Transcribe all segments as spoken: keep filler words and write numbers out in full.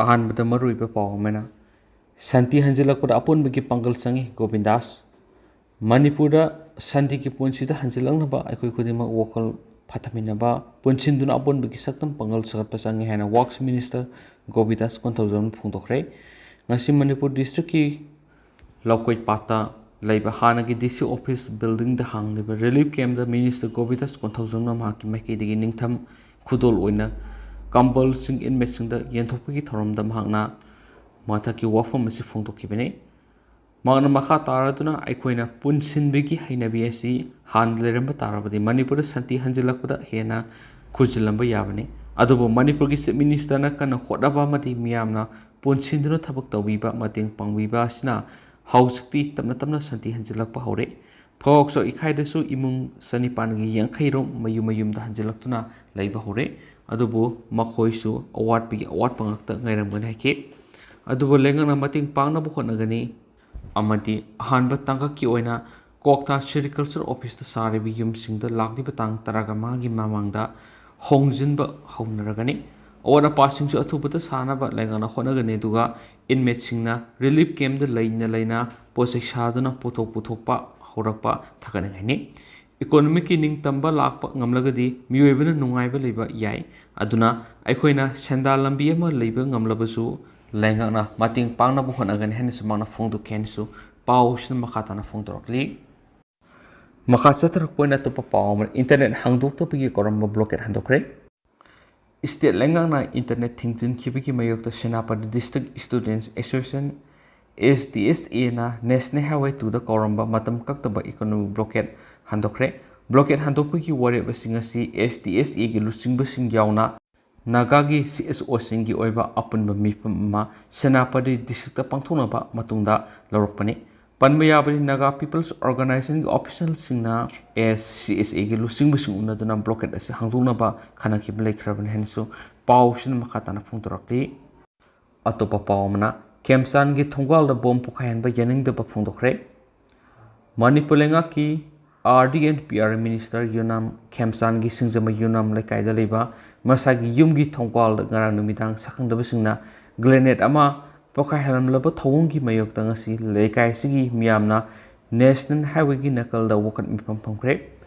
ꯑꯍꯥꯟꯕꯗ ꯃꯔꯨꯑꯣꯏꯕ ꯄꯥꯎ ꯑꯃꯅ, ꯁꯥꯟꯇꯤ ꯍꯟꯖꯤꯜꯂꯛꯄꯗ ꯑꯄꯨꯟꯕꯒꯤ ꯄꯥꯡꯒꯜ ꯆꯪꯏ, ꯒꯣꯕꯤꯟꯗꯥꯁ꯫ ꯃꯅꯤꯄꯨꯔꯗ ꯁꯥꯟꯇꯤꯒꯤ ꯄꯨꯟꯁꯤꯗ ꯍꯟꯖꯤꯜꯂꯛꯅꯕ ꯑꯩꯈꯣꯏ ꯈꯨꯗꯤꯡꯃꯛ ꯋꯥꯈꯜ ꯐꯊꯃꯤꯟꯅꯕ, ꯄꯨꯟꯁꯤꯟꯗꯨꯅ ꯑꯄꯨꯟꯕꯒꯤ ꯁꯛꯇꯝ ꯄꯥꯡꯒꯜ ꯁꯥꯒꯠꯄ ꯆꯪꯏ ꯍꯥꯏꯅ ꯋꯥꯛꯁ ꯃꯤꯅꯤꯁꯇꯔ ꯒꯣꯕꯤꯟꯗꯥꯁ ꯀꯣꯟꯊꯧꯖꯝꯅ ꯐꯣꯡꯗꯣꯛꯈ꯭ꯔꯦ꯫ ꯉꯁꯤ ꯃꯅꯤꯄꯨꯔ ꯗꯤꯁꯇ꯭ꯔꯤꯛꯀꯤ ꯂꯧꯀꯣꯏ ꯄꯥꯠꯇ ꯂꯩꯕ ꯍꯥꯟꯅꯒꯤ ꯗꯤ ꯁꯤ ꯑꯣꯐꯤꯁ ꯕꯤꯜꯗꯤꯡꯗ ꯍꯥꯡꯂꯤꯕ ꯔꯤꯂꯤꯐ ꯀꯦꯝꯞꯇ ꯃꯤꯅꯤꯁꯇꯔ ꯒꯣꯕꯤꯟꯗꯥꯁ ꯀꯣꯟꯊꯧꯖꯝꯅ ꯃꯍꯥꯛꯀꯤ ꯃꯥꯏꯀꯩꯗꯒꯤ ꯅꯤꯡꯊꯝ ꯈꯨꯗꯣꯜ ꯑꯣꯏꯅ ꯀꯝꯕꯜꯁꯤꯡ ꯏꯟꯃꯦꯠꯁꯤꯡꯗ ꯌꯦꯟꯊꯣꯛꯄꯒꯤ ꯊꯧꯔꯝꯗ ꯃꯍꯥꯛꯅ ꯃꯊꯛꯀꯤ ꯋꯥꯐꯝ ꯑꯁꯤ ꯐꯣꯡꯗꯣꯛꯈꯤꯕꯅꯤ꯫ ꯃꯍꯥꯛꯅ ꯃꯈꯥ ꯇꯥꯔꯗꯨꯅ, ꯑꯩꯈꯣꯏꯅ ꯄꯨꯟꯁꯤꯟꯕꯒꯤ ꯍꯩꯅꯕꯤ ꯑꯁꯤ ꯍꯥꯟꯅ ꯂꯩꯔꯝꯕ ꯇꯥꯔꯕꯗꯤ ꯃꯅꯤꯄꯨꯔꯗ ꯁꯥꯟꯇꯤ ꯍꯟꯖꯤꯜꯂꯛꯄꯗ ꯍꯦꯟꯅ ꯈꯨꯖꯤꯜꯂꯝꯕ ꯌꯥꯕꯅꯤ꯫ ꯑꯗꯨꯕꯨ ꯃꯅꯤꯄꯨꯔꯒꯤ ꯆꯤꯐ ꯃꯤꯅꯤꯁꯇꯔꯅ ꯀꯟꯅ ꯍꯣꯠꯅꯕ ꯑꯃꯗꯤ ꯃꯤꯌꯥꯝꯅ ꯄꯨꯟꯁꯤꯟꯗꯨꯅ ꯊꯕꯛ ꯇꯧꯕꯤꯕ, ꯃꯇꯦꯡ ꯄꯥꯡꯕꯤꯕ ꯑꯁꯤꯅ ꯍꯧꯖꯤꯛꯇꯤ ꯇꯞꯅ ꯇꯞꯅ ꯁꯥꯟꯇꯤ ꯍꯟꯖꯤꯜꯂꯛꯄ ꯍꯧꯔꯦ꯫ ꯐꯣꯛꯁꯣ ꯏꯀꯥꯏꯗꯁꯨ ꯏꯃꯨꯡ ꯆꯅꯤꯄꯥꯟꯒꯤ ꯌꯥꯡꯈꯩ ꯔꯣꯝ ꯃꯌꯨꯝ ꯃꯌꯨꯝꯗ ꯍꯟꯖꯤꯜꯂꯛꯇꯨꯅ ꯂꯩꯕ ꯍꯧꯔꯦ꯫ ꯑꯗꯨꯕꯨ ꯃꯈꯣꯏꯁꯨ ꯑꯋꯥꯠꯄꯒꯤ ꯑꯋꯥꯠꯄ ꯉꯥꯛꯇ ꯉꯥꯏꯔꯝꯒꯅꯤ ꯍꯥꯏꯈꯤ꯫ ꯑꯗꯨꯕꯨ ꯂꯩꯉꯥꯛꯅ ꯃꯇꯦꯡ ꯄꯥꯡꯅꯕ ꯍꯣꯠꯅꯒꯅꯤ ꯑꯃꯗꯤ ꯑꯍꯥꯟꯕ ꯇꯥꯡꯀꯛꯀꯤ ꯑꯣꯏꯅ ꯀ꯭ꯋꯥꯛꯇꯥ ꯁꯦꯔꯤꯀꯜꯆꯔ ꯑꯣꯐꯤꯁꯇ ꯁꯥꯔꯤꯕ ꯌꯨꯝꯁꯤꯡꯗ ꯂꯥꯛꯂꯤꯕ ꯇꯥꯡ ꯇꯔꯥꯃꯉꯥꯒꯤ ꯃꯃꯥꯡꯗ ꯍꯣꯡꯖꯤꯟꯕ ꯍꯧꯅꯔꯒꯅꯤ꯫ ꯑꯋꯥꯠ ꯑꯄꯥꯁꯤꯡꯁꯨ ꯑꯊꯨꯕꯗ ꯁꯥꯅꯕ ꯂꯩꯉꯥꯛꯅ ꯍꯣꯠꯅꯒꯅꯤ, ꯑꯗꯨꯒ ꯏꯟꯃꯦꯠꯁꯤꯡꯅ ꯔꯤꯂꯤꯐ ꯀꯦꯝꯞꯇ ꯂꯩꯅ ꯂꯩꯅ ꯄꯣꯠ ꯆꯩ ꯁꯥꯗꯨꯅ ꯄꯣꯠꯊꯣꯛ ꯄꯨꯊꯣꯛꯄ ꯍꯧꯔꯛꯄ ꯊꯥꯒꯠꯅꯤꯡꯉꯥꯏꯅꯤ꯫ ꯏꯀꯣꯅꯣꯃꯤꯛꯀꯤ ꯅꯤꯡꯇꯝꯕ ꯂꯥꯛꯄ ꯉꯝꯂꯒꯗꯤ ꯃꯤꯑꯣꯏꯕꯅ ꯅꯨꯡꯉꯥꯏꯕ ꯂꯩꯕ ꯌꯥꯏ꯫ ꯑꯗꯨꯅ ꯑꯩꯈꯣꯏꯅ ꯁꯦꯟꯗꯥꯟ ꯂꯝꯕꯤ ꯑꯃ ꯂꯩꯕ ꯉꯝꯂꯕꯁꯨ ꯂꯩꯉꯥꯛꯅ ꯃꯇꯦꯡ ꯄꯥꯡꯅꯕ ꯍꯣꯠꯅꯒꯅꯤ ꯍꯥꯏꯅꯁꯨ ꯃꯍꯥꯛꯅ ꯐꯣꯡꯗꯣꯛꯈꯤ ꯍꯥꯏꯅꯁꯨ ꯄꯥꯎꯁꯤꯅ ꯃꯈꯥ ꯇꯥꯅ ꯐꯣꯡꯗꯣꯔꯛꯂꯤ꯫ ꯃꯈꯥ ꯆꯠꯊꯔꯛꯄ ꯑꯣꯏꯅ ꯑꯇꯣꯞꯄ ꯄꯥꯎ ꯑꯃꯅ, ꯏꯟꯇꯔꯅꯦꯠ ꯍꯥꯡꯗꯣꯛꯇꯕꯒꯤ ꯀꯧꯔꯝꯕ ꯕ꯭ꯂꯣꯀꯦꯠ ꯍꯟꯗꯣꯛꯈ꯭ꯔꯦ꯫ ꯁ꯭ꯇꯦꯠ ꯂꯩꯉꯥꯛꯅ ꯏꯟꯇꯔꯅꯦꯠ ꯊꯤꯡꯖꯤꯟꯈꯤꯕꯒꯤ ꯃꯥꯌꯣꯛꯇ Senapati district students association, S D S and national highway ꯇꯨꯗ ꯀꯧꯔꯝꯕ ꯃꯇꯝ ꯀꯛꯇꯕ ꯏꯀꯣꯅꯣꯃꯤꯛ ꯕ꯭ꯂꯣꯀꯦꯠ ꯍꯟꯗꯣꯛꯈ꯭ꯔꯦ꯫ ꯕ꯭ꯂꯣꯀꯦꯠ ꯍꯟꯗꯣꯛꯄꯒꯤ ꯋꯥꯔꯦꯞ ꯑꯁꯤ ꯉꯁꯤ ꯑꯦꯁ ꯗꯤ ꯑꯦꯁ ꯑꯦꯒꯤ ꯂꯨꯆꯤꯡꯕꯁꯤꯡ ꯌꯥꯎꯅ ꯅꯥꯒꯥꯒꯤ ꯁꯤ ꯑꯦꯁ ꯑꯣꯁꯤꯡꯒꯤ ꯑꯣꯏꯕ ꯑꯄꯨꯟꯕ ꯃꯤꯐꯝ ꯑꯃ ꯁꯦꯅꯥꯄꯇꯤ ꯗꯤꯁꯇ꯭ꯔꯤꯛꯇ ꯄꯥꯡꯊꯣꯛꯅꯕ ꯃꯇꯨꯡꯗ ꯂꯧꯔꯛꯄꯅꯤ꯫ ꯄꯟꯕ ꯌꯥꯕꯗꯤ, Naga peoples ꯑꯣꯔꯒꯅꯥꯏꯖꯦꯁꯟꯒꯤ ꯑꯣꯐꯤꯁꯤꯌꯦꯜꯁꯤꯡꯅ S C S ꯑꯦꯒꯤ ꯂꯨꯆꯤꯡꯕꯁꯤꯡ ꯎꯅꯗꯨꯅ ꯕ꯭ꯂꯣꯀꯦꯠ ꯑꯁꯤ ꯍꯥꯡꯗꯣꯛꯅꯕ ꯈꯟꯅꯈꯤꯕ ꯂꯩꯈ꯭ꯔꯕꯅꯤ ꯍꯥꯏꯅꯁꯨ ꯄꯥꯎꯁꯤꯅ ꯃꯈꯥ ꯇꯥꯅ ꯐꯣꯡꯗꯣꯔꯛꯂꯤ꯫ ꯑꯇꯣꯞꯄ ꯄꯥꯎ ꯑꯃꯅ, ꯈꯦꯝꯆꯥꯟꯒꯤ ꯊꯣꯡꯒꯥꯜꯗ ꯕꯣꯝ ꯄꯣꯈꯥꯏꯍꯟꯕ ꯌꯥꯅꯤꯡꯗꯕ ꯐꯣꯡꯗꯣꯛꯈ꯭ꯔꯦ꯫ ꯃꯅꯤꯄꯨꯔ ꯂꯩꯉꯥꯛꯀꯤ R D N P R minister ꯌꯨꯅꯥꯝ ꯈꯦꯝꯆꯥꯟꯒꯤ ꯁꯤꯡꯖꯃꯩ ꯌꯨꯅꯥꯝ ꯂꯩꯀꯥꯏꯗ ꯂꯩꯕ ꯃꯁꯥꯒꯤ ꯌꯨꯝꯒꯤ ꯊꯣꯡꯒꯥꯜꯗ ꯉꯔꯥꯡ ꯅꯨꯃꯤꯗꯥꯡ ꯁꯛꯈꯪꯗꯕꯁꯤꯡꯅ ꯒ꯭ꯔꯦꯅꯦꯗ ꯑꯃ ꯄꯣꯈꯥꯏꯍꯜꯂꯝꯂꯕ ꯊꯧꯑꯣꯡꯒꯤ ꯃꯥꯌꯣꯛꯇ ꯉꯁꯤ ꯂꯩꯀꯥꯏ ꯑꯁꯤꯒꯤ ꯃꯤꯌꯥꯝꯅ ꯅꯦꯁꯅꯦꯜ ꯍꯥꯏꯋꯦꯒꯤ ꯅꯥꯀꯜꯗ ꯋꯥꯀꯠ ꯃꯤꯐꯝ ꯐꯝꯈ꯭ꯔꯦ꯫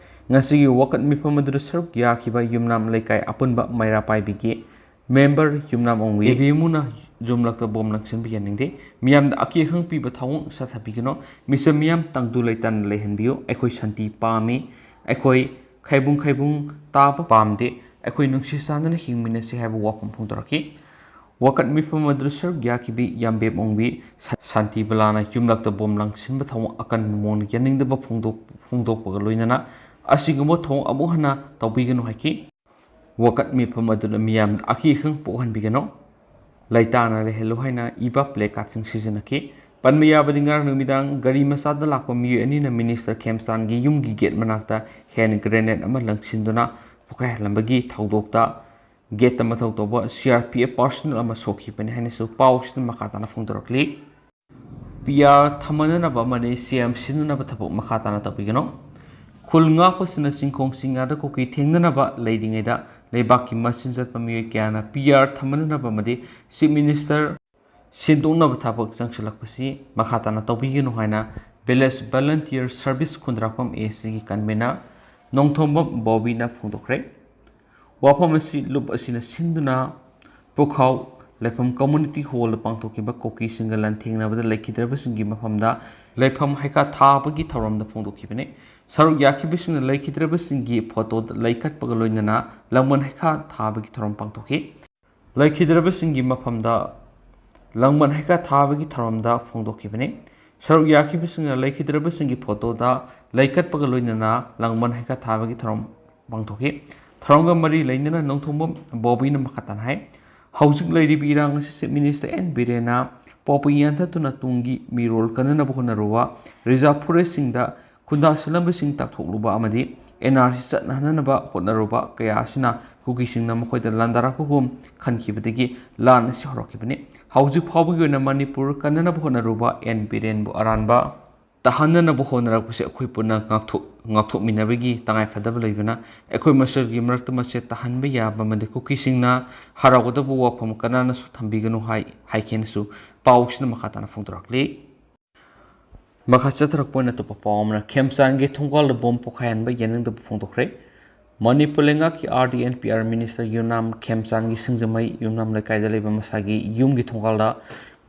ꯉꯁꯤꯒꯤ ꯋꯥꯀꯠ ꯃꯤꯐꯝ ꯑꯗꯨꯗ ꯁꯔꯨꯛ ꯌꯥꯈꯤꯕ ꯌꯨꯝꯅꯥꯝ ꯂꯩꯀꯥꯏ ꯑꯄꯨꯟꯕ ꯃꯩꯔꯥ ꯄꯥꯏꯕꯤꯒꯤ ꯃꯦꯝꯕꯔ ꯌꯨꯝꯅꯥꯝ ꯑꯣꯡꯕꯤ ꯏꯕꯦꯝꯃꯨꯅ ꯌꯨꯝꯂꯛꯇ ꯕꯣꯝ ꯂꯪꯁꯤꯟꯕ ꯌꯥꯅꯤꯡꯗꯦ꯫ ꯃꯤꯌꯥꯝꯗ ꯑꯀꯤ ꯑꯈꯪ ꯄꯤꯕ ꯊꯧꯑꯣꯡ ꯁꯥꯊꯕꯤꯒꯅꯨ꯫ ꯃꯤꯆꯝ ꯃꯤꯌꯥꯝ ꯇꯪꯗꯨ ꯂꯩꯇꯥꯅ ꯂꯩꯍꯟꯕꯤꯌꯨ꯫ ꯑꯩꯈꯣꯏ ꯁꯥꯟꯇꯤ ꯄꯥꯝꯃꯤ꯫ ꯑꯩꯈꯣꯏ ꯈꯥꯏꯕꯨꯡ ꯈꯥꯏꯕꯨꯡ ꯇꯥꯕ ꯄꯥꯝꯗꯦ꯫ ꯑꯩꯈꯣꯏ ꯅꯨꯡꯁꯤ ꯆꯥꯟꯅꯅ ꯍꯤꯡꯃꯤꯟꯅꯁꯤ ꯍꯥꯏꯕ ꯋꯥꯐꯝ ꯐꯣꯡꯗꯣꯔꯛꯈꯤ꯫ ꯋꯥꯀꯠ ꯃꯤꯐꯝ ꯑꯗꯨꯗ ꯁꯔꯨꯛ ꯌꯥꯈꯤꯕꯤ ꯌꯥꯝꯕꯦꯝ ꯑꯣꯡꯕꯤ ꯁꯥꯟꯇꯤ ꯕꯂꯥꯅ ꯌꯨꯝꯂꯛꯇ ꯕꯣꯝ ꯂꯪꯁꯤꯟꯕ ꯊꯧꯑꯣꯡ ꯑꯀꯟꯕ ꯃꯑꯣꯡꯗ ꯌꯥꯅꯤꯡꯗꯕ ꯐꯣꯡꯗꯣꯛ-, ꯐꯣꯡꯗꯣꯛꯄꯒ ꯂꯣꯏꯅꯅ ꯑꯁꯤꯒꯨꯝꯕ ꯊꯧꯑꯣꯡ ꯑꯃꯨꯛ ꯍꯟꯅ ꯇꯧꯕꯤꯒꯅꯨ ꯍꯥꯏꯈꯤ꯫ ꯋꯥꯀꯠ ꯃꯤꯐꯝ ꯑꯗꯨꯅ ꯃꯤꯌꯥꯝꯗ ꯑꯀꯤ ꯑꯈꯪ ꯄꯣꯛꯍꯟꯕꯤꯒꯅꯨ꯫ ꯂꯩꯇꯥꯅ ꯂꯩꯍꯜꯂꯨ ꯍꯥꯏꯅ ꯏꯕ ꯄ꯭ꯂꯦ ꯀꯥꯔꯗꯁꯤꯡ ꯁꯤꯖꯤꯟꯅꯈꯤ꯫ ꯄꯟꯕ ꯌꯥꯕꯗꯤ ꯉꯔꯥꯡ ꯅꯨꯃꯤꯗꯥꯡ ꯒꯥꯔꯤ ꯃꯆꯥꯗ ꯂꯥꯛꯄ ꯃꯤꯑꯣꯏ ꯑꯅꯤꯅ ꯃꯤꯅꯤꯁꯇꯔ ꯈꯦꯝꯆꯥꯟꯒꯤ ꯌꯨꯝꯒꯤ ꯒꯦꯠ ꯃꯅꯥꯛꯇ ꯍꯦꯟ ꯒ꯭ꯔꯦꯅꯦꯗ ꯑꯃ ꯂꯪꯁꯤꯟꯗꯨꯅ ꯄꯣꯈꯥꯏꯍꯜꯂꯝꯕꯒꯤ ꯊꯧꯗꯣꯛꯇ ꯒꯦꯠꯇ ꯃꯊꯧ ꯇꯧꯕ C R P F personal ꯑꯃ ꯁꯣꯛꯈꯤꯕꯅꯤ ꯍꯥꯏꯅꯁꯨ ꯄꯥꯎꯁꯤꯗ ꯃꯈꯥ ꯇꯥꯅ ꯐꯣꯡꯗꯣꯔꯛꯂꯤ꯫ ꯄꯤ ꯑꯥꯔ ꯊꯝꯃꯅꯅꯕ ꯑꯃꯗꯤ ꯁꯤ ꯑꯦꯝ ꯁꯤꯟꯅꯅꯕ ꯊꯕꯛ ꯃꯈꯥ ꯇꯥꯅ ꯇꯧꯕꯤꯒꯅꯨ꯫ ꯈꯨꯜ ꯉꯥꯛꯄꯁꯤꯡꯅ ꯆꯤꯡꯈꯣꯡ ꯆꯤꯡꯌꯥꯗ ꯀꯨꯀꯤ ꯊꯦꯡꯅꯅꯕ ꯂꯩꯔꯤꯉꯩꯗ ꯂꯩꯕꯥꯛꯀꯤ ꯃꯆꯤꯟ ꯆꯠꯄ ꯃꯤꯑꯣꯏ ꯀꯌꯥꯅ ꯄꯤ ꯑꯥꯔ ꯊꯝꯃꯅꯅꯕ ꯑꯃꯗꯤ ꯆꯤꯐ ꯃꯤꯅꯤꯁꯇꯔ ꯁꯤꯟꯗꯣꯛꯅꯕ ꯊꯕꯛ ꯆꯪꯁꯤꯜꯂꯛꯄꯁꯤ ꯃꯈꯥ ꯇꯥꯅ ꯇꯧꯕꯤꯒꯅꯨ ꯍꯥꯏꯅ ꯚꯤꯂꯦꯖ ꯚꯣꯂꯨꯟꯇꯤꯌꯔ ꯁꯔꯚꯤꯁ ꯈꯨꯟꯗ꯭ꯔꯥꯛꯄꯝ ꯑꯦ ꯁꯤꯒꯤ ꯀꯟꯚꯦꯅꯔ ꯅꯣꯡꯊꯣꯝꯕꯝ ꯕꯣꯕꯤꯅ ꯐꯣꯡꯗꯣꯛꯈ꯭ꯔꯦ꯫ ꯋꯥꯐꯝ ꯑꯁꯤ ꯂꯨꯞ ꯑꯁꯤꯅ ꯁꯤꯟꯗꯨꯅ ꯄꯨꯈꯥꯎ ꯂꯩꯐꯝ ꯀꯝꯃꯨꯅꯤꯇꯤ ꯍꯣꯜꯗ ꯄꯥꯡꯊꯣꯛꯈꯤꯕ ꯀꯨꯀꯤꯁꯤꯡꯒ ꯂꯥꯟꯊꯦꯡꯅꯕꯗ ꯂꯩꯈꯤꯗ꯭ꯔꯕꯁꯤꯡꯒꯤ ꯃꯐꯝꯗ ꯂꯩꯐꯝ ꯍꯩꯈꯥ ꯊꯥꯕꯒꯤ ꯊꯧꯔꯝꯗ ꯐꯣꯡꯗꯣꯛꯈꯤꯕꯅꯤ꯫ ꯁꯔꯨꯛ ꯌꯥꯈꯤꯕꯁꯤꯡꯅ ꯂꯩꯈꯤꯗ꯭ꯔꯕꯁꯤꯡꯒꯤ ꯐꯣꯇꯣꯗ ꯂꯩ ꯀꯠꯄꯒ ꯂꯣꯏꯅꯅ ꯂꯥꯡꯕꯟ ꯍꯩꯈꯥ ꯊꯥꯕꯒꯤ ꯊꯧꯔꯝ ꯄꯥꯡꯊꯣꯛꯈꯤ꯫ ꯂꯩꯈꯤꯗ꯭ꯔꯕꯁꯤꯡꯒꯤ ꯃꯐꯝꯗ ꯂꯥꯡꯕꯟ ꯍꯩꯈꯥ ꯊꯥꯕꯒꯤ ꯊꯧꯔꯝꯗ ꯐꯣꯡꯗꯣꯛꯈꯤꯕꯅꯤ꯫ ꯁꯔꯨꯛ ꯌꯥꯈꯤꯕꯁꯤꯡꯅ ꯂꯩꯈꯤꯗ꯭ꯔꯕꯁꯤꯡꯒꯤ ꯐꯣꯇꯣꯗ ꯂꯩ ꯀꯠꯄꯒ ꯂꯣꯏꯅꯅ ꯂꯥꯡꯕꯟ ꯍꯩꯈꯥ ꯊꯥꯕꯒꯤ ꯊꯧꯔꯝ ꯄꯥꯡꯊꯣꯛꯈꯤ꯫ ꯊꯧꯔꯝꯒ ꯃꯔꯤ ꯂꯩꯅꯅ ꯅꯣꯡꯊꯣꯝꯕꯝ ꯕꯣꯕꯤꯅ ꯃꯈꯥ ꯇꯥꯅ ꯍꯥꯏ, ꯍꯧꯖꯤꯛ ꯂꯩꯔꯤꯕ ꯏꯔꯥꯡ ꯑꯁꯤ ꯆꯤꯐ ꯃꯤꯅꯤꯁꯇꯔ ꯑꯦꯟ ꯕꯤꯔꯦꯟꯅ ꯄꯣꯄꯤ ꯌꯥꯟꯊꯠꯇꯨꯅ ꯇꯨꯡꯒꯤ ꯃꯤꯔꯣꯜ ꯀꯟꯅꯅꯕ ꯍꯣꯠꯅꯔꯨꯕ ꯔꯤꯖꯥꯔꯚ ꯐꯣꯔꯦꯁꯁꯤꯡꯗ ꯈꯨꯟꯗꯥ ꯁꯤꯜꯂꯝꯕꯁꯤꯡ ꯇꯥꯛꯊꯣꯛꯂꯨꯕ ꯑꯃꯗꯤ ꯑꯦꯟ ꯑꯥꯔ ꯁꯤ ꯆꯠꯅꯍꯟꯅꯕ ꯍꯣꯠꯅꯔꯨꯕ ꯀꯌꯥ ꯑꯁꯤꯅ ꯀꯨꯀꯤꯁꯤꯡꯅ ꯃꯈꯣꯏꯗ ꯂꯥꯟꯗꯥꯔꯛꯄꯒꯨꯝ ꯈꯟꯈꯤꯕꯗꯒꯤ ꯂꯥꯟ ꯑꯁꯤ ꯍꯧꯔꯛꯈꯤꯕꯅꯤ꯫ ꯍꯧꯖꯤꯛ ꯐꯥꯎꯕꯒꯤ ꯑꯣꯏꯅ ꯃꯅꯤꯄꯨꯔ ꯀꯟꯅꯅꯕ ꯍꯣꯠꯅꯔꯨꯕ ꯑꯦꯟ ꯕꯤꯔꯦꯟꯕꯨ ꯑꯔꯥꯟꯕ ꯇꯥꯍꯟꯅꯅꯕ ꯍꯣꯠꯅꯔꯛꯄꯁꯦ ꯑꯩꯈꯣꯏ ꯄꯨꯟꯅ ꯉꯥꯛꯊꯣꯛ-, ꯉꯥꯛꯊꯣꯛꯃꯤꯟꯅꯕꯒꯤ ꯇꯉꯥꯏ ꯐꯗꯕ ꯂꯩꯕꯅ, ꯑꯩꯈꯣꯏ ꯃꯁꯦꯜꯒꯤ ꯃꯔꯛꯇ ꯃꯁꯦ ꯇꯥꯍꯟꯕ ꯌꯥꯕ ꯑꯃꯗꯤ ꯀꯨꯀꯤꯁꯤꯡꯅ ꯍꯔꯥꯎꯒꯗꯕ ꯋꯥꯐꯝ ꯀꯅꯥꯅꯁꯨ ꯊꯝꯕꯤꯒꯅꯨ ꯍꯥꯏ, ꯍꯥꯏꯈꯤꯅꯁꯨ ꯄꯥꯎꯁꯤꯅ ꯃꯈꯥ ꯇꯥꯅ ꯐꯣꯡꯗꯣꯔꯛꯂꯤ꯫ ꯃꯈꯥ ꯆꯠꯊꯔꯛꯄ ꯑꯣꯏꯅ ꯑꯇꯣꯞꯄ ꯄꯥꯎ ꯑꯃꯅ, ꯈꯦꯝꯆꯥꯟꯒꯤ ꯊꯣꯡꯒꯥꯜꯗ ꯕꯣꯝ ꯄꯣꯈꯥꯏꯍꯟꯕ ꯌꯥꯅꯤꯡꯗꯕ ꯐꯣꯡꯗꯣꯛꯈ꯭ꯔꯦ꯫ ꯃꯅꯤꯄꯨꯔ ꯂꯩꯉꯥꯛꯀꯤ R D and P R Minister ꯌꯨꯝꯅꯥꯝ ꯈꯦꯝꯆꯥꯟꯒꯤ ꯁꯤꯡꯖꯃꯩ ꯌꯨꯝꯅꯥꯝ ꯂꯩꯀꯥꯏꯗ ꯂꯩꯕ ꯃꯁꯥꯒꯤ ꯌꯨꯝꯒꯤ ꯊꯣꯡꯒꯥꯜꯗ